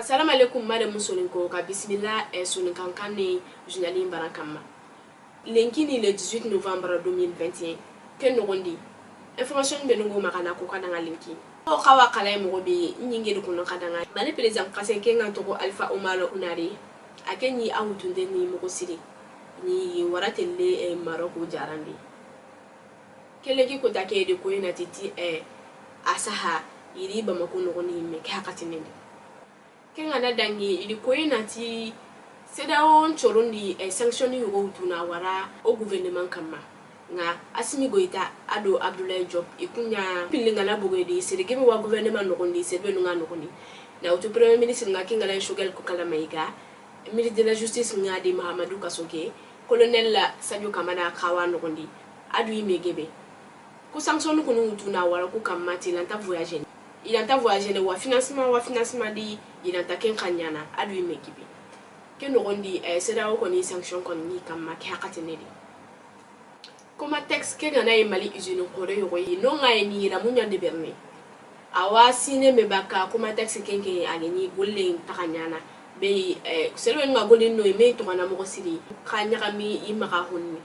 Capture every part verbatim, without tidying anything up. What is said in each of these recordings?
Assalamu alaikum, mare musoninko ka bisimilla, eh, soninkan kanne journal in baran kamma. Lenki ni le dix-huit novembre deux mille vingt et un. Ken nogondi, information be nungo magana ko kadanga lenki. O xawa kala mogo be nyinge de kono kadanga. Mali président kase ke nga togo Alpha Omar Ounari. A ke ni a wutunde ni mogo siri. Ni wara telle, eh, Maroc jarandi. Ke lenki kota ke de ko ina titi, eh, a saha iri Bamako nogoni me ke hakati nende. Ke nga na dangi, i di koyi nati CEDEAO ncorondi, eh, sanction ni yogo wutuna wara o gouvernement kamma. Nga Assimi Goïta ado Abdoulaye Diop, i kunya pilli nga na bogoy di, sere gebe wa gouvernement nogondi, sere be nunga nogondi. Na wutu premier ministre nga ke nga na Choguel Kokalla Maïga, ministre de la justice nga di Mahamadou Kasoke, colonel Sadio Kamana kawa nogondi. Adu i me gebe. Ku sanction kunu wutu na wara ku kamma ti i lanta voyager. I lanta voyager wa financement, wa financement di i lanta ken kanyana, adu i me gibi. Ke nogondi, eh, CEDEAO koni sanction koni ni kamma ke hakati ne di. Comatex ke gana ye Mali usine kore yogo yi, no nga ye ni ramunya de berni. Awa sine me baka Comatex kenke a geni golle takanyana. Be, eh, selwe nga golle no me to kana mogo siri. Ka nyagami i maga honni.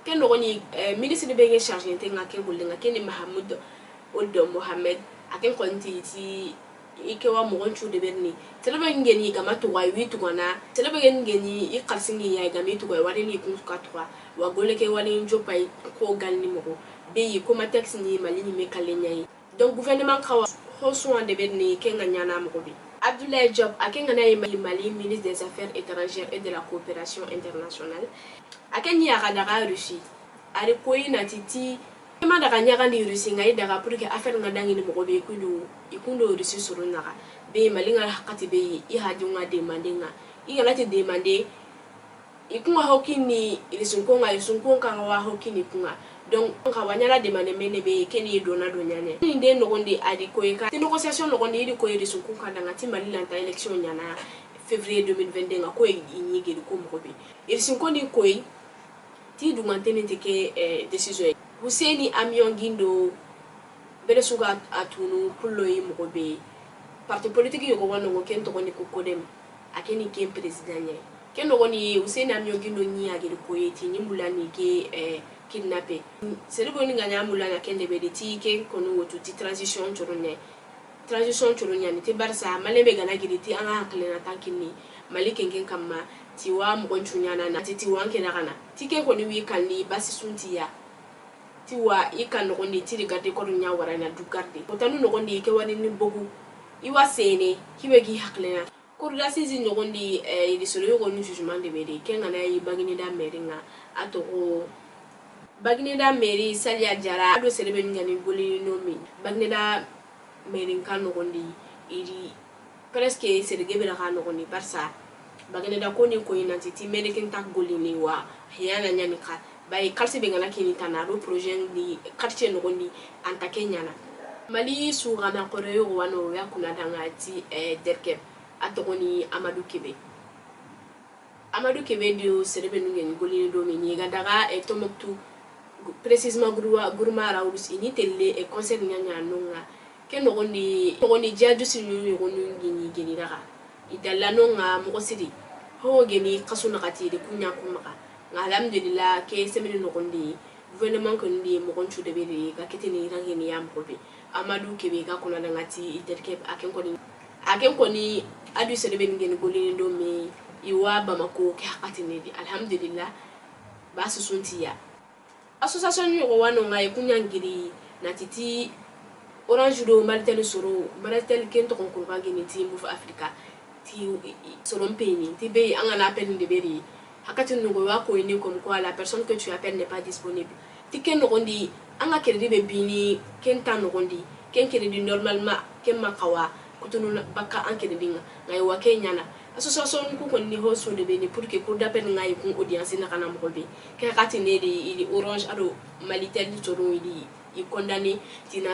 Ken nogoni, eh, ministre be nge chargé nte nga ke golle nga ke ni Mahamoud Ould Mohamed, a ken konti ti i ke wa mogon cu de berni. Sere be nge ni gama tuga wi tugana. Sere be nge ni i xalisi ngi ya gami tuga wari ni kun ka tuga. Wa golle ke wali njo pay ko gal ni mogo. Be yi Comatex ni Mali ni me kalle nyayi. Donc gouvernement kawa ho suwan de berni ke nga nyana mogo be. Abdoulaye Diop a ke nga na yi Mali, Mali ministre des affaires étrangères et de la coopération internationale. A ke ni ya ga daga Russie. A ri koyi na titi. Ma daga nyaga ni Russie nga yi daga pour que affaire nga dangi ni mogo be kundo, i kundo Russie suru naga. Be Mali nga hakati be i haju nga demande nga. I gana ti demande, i kunga hokini, i sunko nga, i sunko nga wa hokini kunga. Donc, nga wanyana demande mene be keni dona do nyane. Ni de nogondi a di koyi ka. Ti négociation nogondi i di koyi i sunko ka danga ti Mali lanta élection nyana février deux mille vingt-deux nga koyi i ni gedi ko mogo be. I sunko ni koyi ti dungantene te ke, eh, décision. Husseini Amion Guindo, bere suga a tunu pullo yi mogo be. Parti politique yogo wano ngo ken togoni ko kodem. A ke ni ken président ɲa. Ken nogoni Husseini Amion Guindo ni a gedi koye ti ni mulla ni ke, eh, kidnappé. Sere bo ni nga ɲa mulla na ken de be de ti ken konu wotu ti transition coro ɲa. Transition coro ɲa ni ti barisa Mali be gana giri ti anga hakle na tankini Mali kenken kamma ti wa mogon cu ɲana na ti ti wa nke na gana. Ti ken koni wi kan ni basi suntiya. Ti wa i kan nogondi ti di garde corps ɲa wara na du garde. Ko tanu nogondi ke wani ni bogu. I wa sene, ki be gi hakle na. Cour d'assises nogondi, eh, i di soro yogo ni jugement de be de. Ken gana yi Baguineda mairie nga. A togo Baguineda mairie Salia Diarra. A do sere be ni gani golini no mi. Baguineda mairie kan nogondi i di presque sere gebe na kan nogondi barisa. Baguineda koni koyi nanti ti mairie ken ta golini wa. Hiyana ɲani ka. Bayi kalsi be gana kini tana do projet ni quartier nogondi anta ke ɲana. Mali su gana kore yogo wano ya kuna danga ti, eh, Derkeb. A togoni Amadou Kébé. Amadou Kébé do sere be nungen golini do mini ga daga, eh, Tombouctou, précisément Gouroua-, Gouroumara Oulous ini telle, eh, concert ɲa ɲa nonga. Ke nogondi, nogondi jihadiste ni yogonu gini geni daga. I dalla nonga mogo siri. Ho geni kasu nakati de kunya kumaga. Nga alhamdulillah ke semaine nogondi. Gouvernement ko ndi mogon cu de be de ga kitini rangini ya mogo be. Amadou Kébé ga kuna danga ti i Derkeb a ken koni. A ken koni a du sere be ngeni golini do me i wa Bamako ke hakati ne di. Alhamdulillah. Ba susuntiya. Association ni yogo wano nga e kunya ngiri na titi Orange do Malitel soro, Malitel ken togon kurba gini ti Move Africa. Ti, i, i, soro mpeni, ti be anga na appel de beri. Hakati nungo wa ko ini comme quoi la personne que tu appelles n'est pas disponible. Ti ken nogondi, anga crédit be bini, ken ta nogondi, ken crédit normalement, ken makawa, kutunu na, baka an crédit nga, nga wa ken ɲana. Association ku koni ho so de beni pour que cour d'appel nga yi kun audience na kana mogo be. Ke hakati ne di, i di Orange ado Malitel soro i di, i condamné, ti na